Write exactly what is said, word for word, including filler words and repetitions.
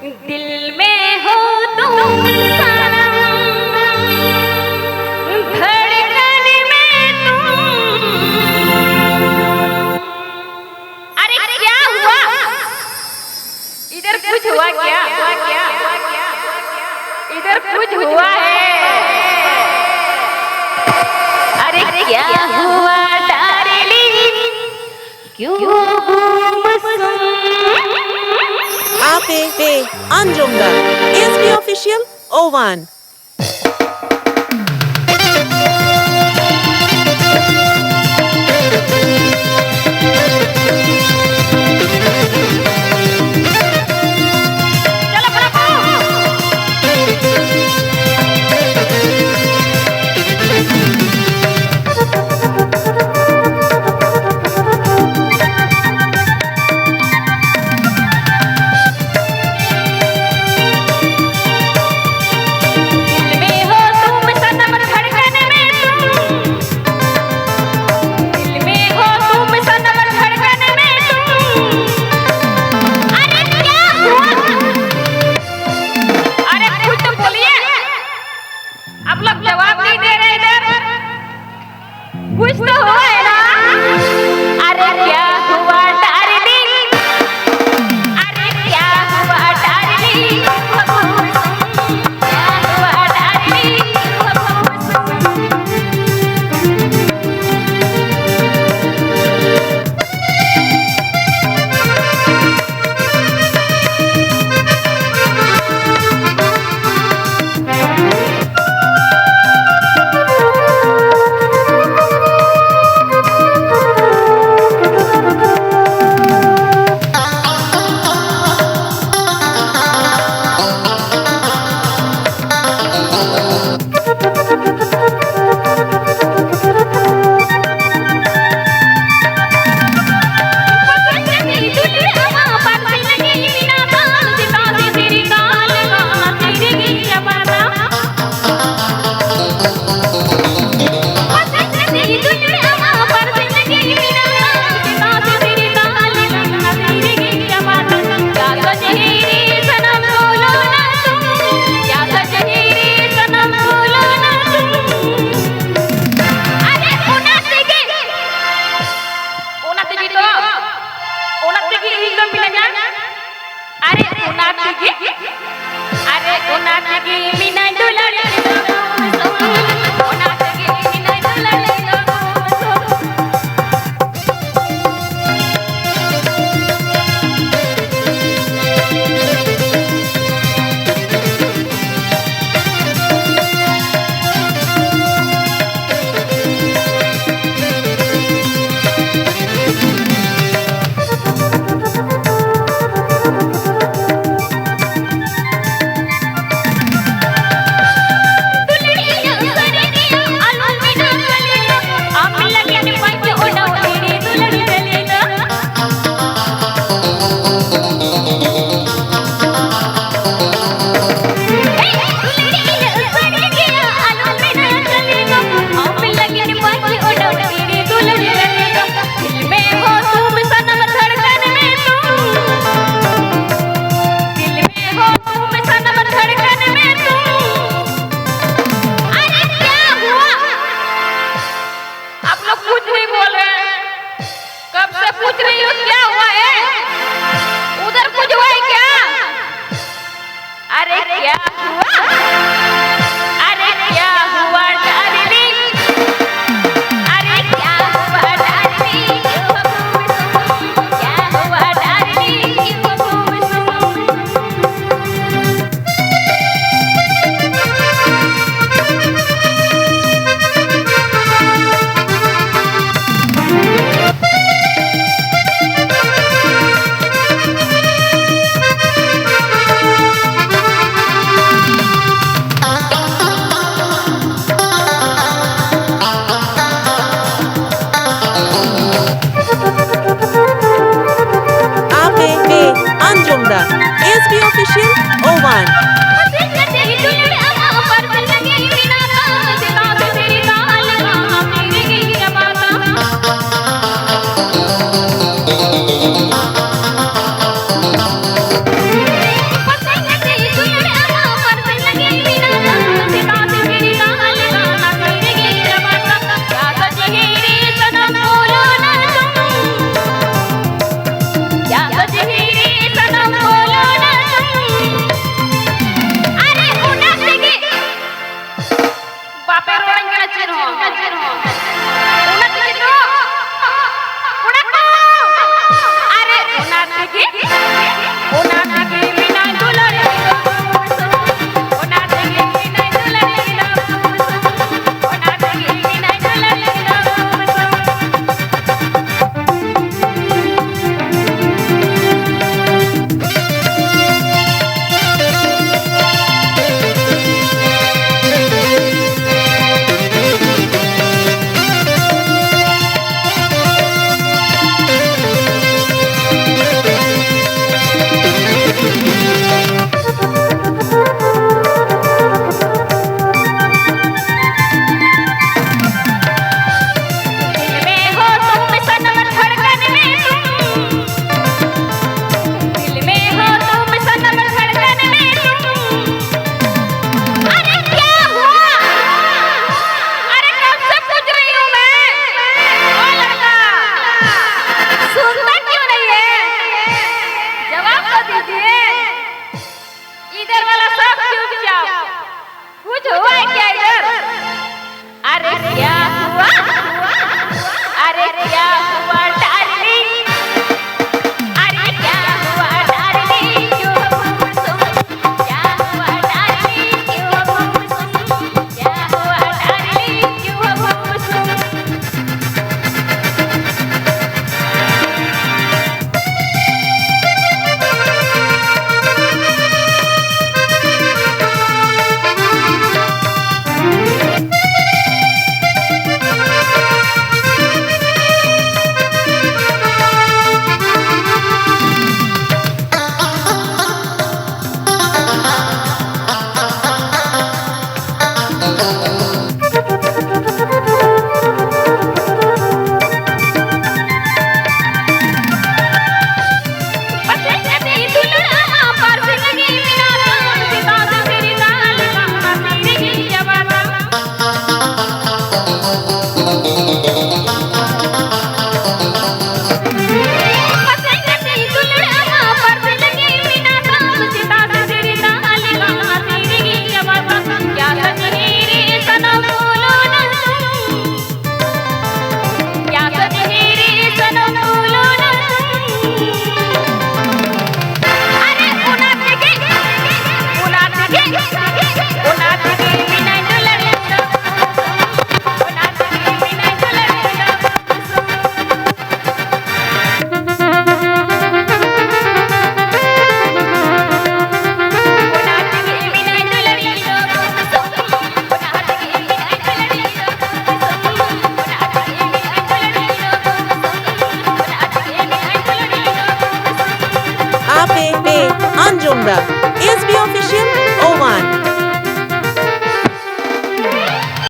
दिल में हो तुम सनम, धड़कन में तुम। अरे क्या हुआ? इधर कुछ हुआ क्या? इधर कुछ हुआ है? अरे क्या हुआ डार्लिंग, क्यों गुमसुम? आप पे पे अंजोंगा एसपी ऑफिशियल ओवन। ᱟᱨᱮ ᱚᱱᱟ ᱛᱮᱜᱮ ᱢᱮᱱᱟᱭ ᱫᱩᱞᱟᱹᱲᱤ ᱫᱚ ᱚᱱᱟ ᱛᱮᱜᱮ ᱢᱮᱱᱟᱭ ᱫᱩᱞᱟᱹᱲᱤ ᱫᱚ अरे क्या हुआ? आप लोग कुछ नहीं बोल रहे हैं। कब से पूछ रही हूँ क्या हुआ है? उधर कुछ हुआ है क्या? अरे क्या हुआ? अरे क्या हुआ डार्लिंग? अरे क्या हुआ डार्लिंग? क्या हुआ डार्लिंग? ᱟᱯᱮ ᱯᱮ ᱟᱸᱡᱚᱢ ᱫᱟ S B Official ᱳᱣᱟᱱ᱾ ᱟᱸᱡᱚᱢ ᱮᱫᱟ᱾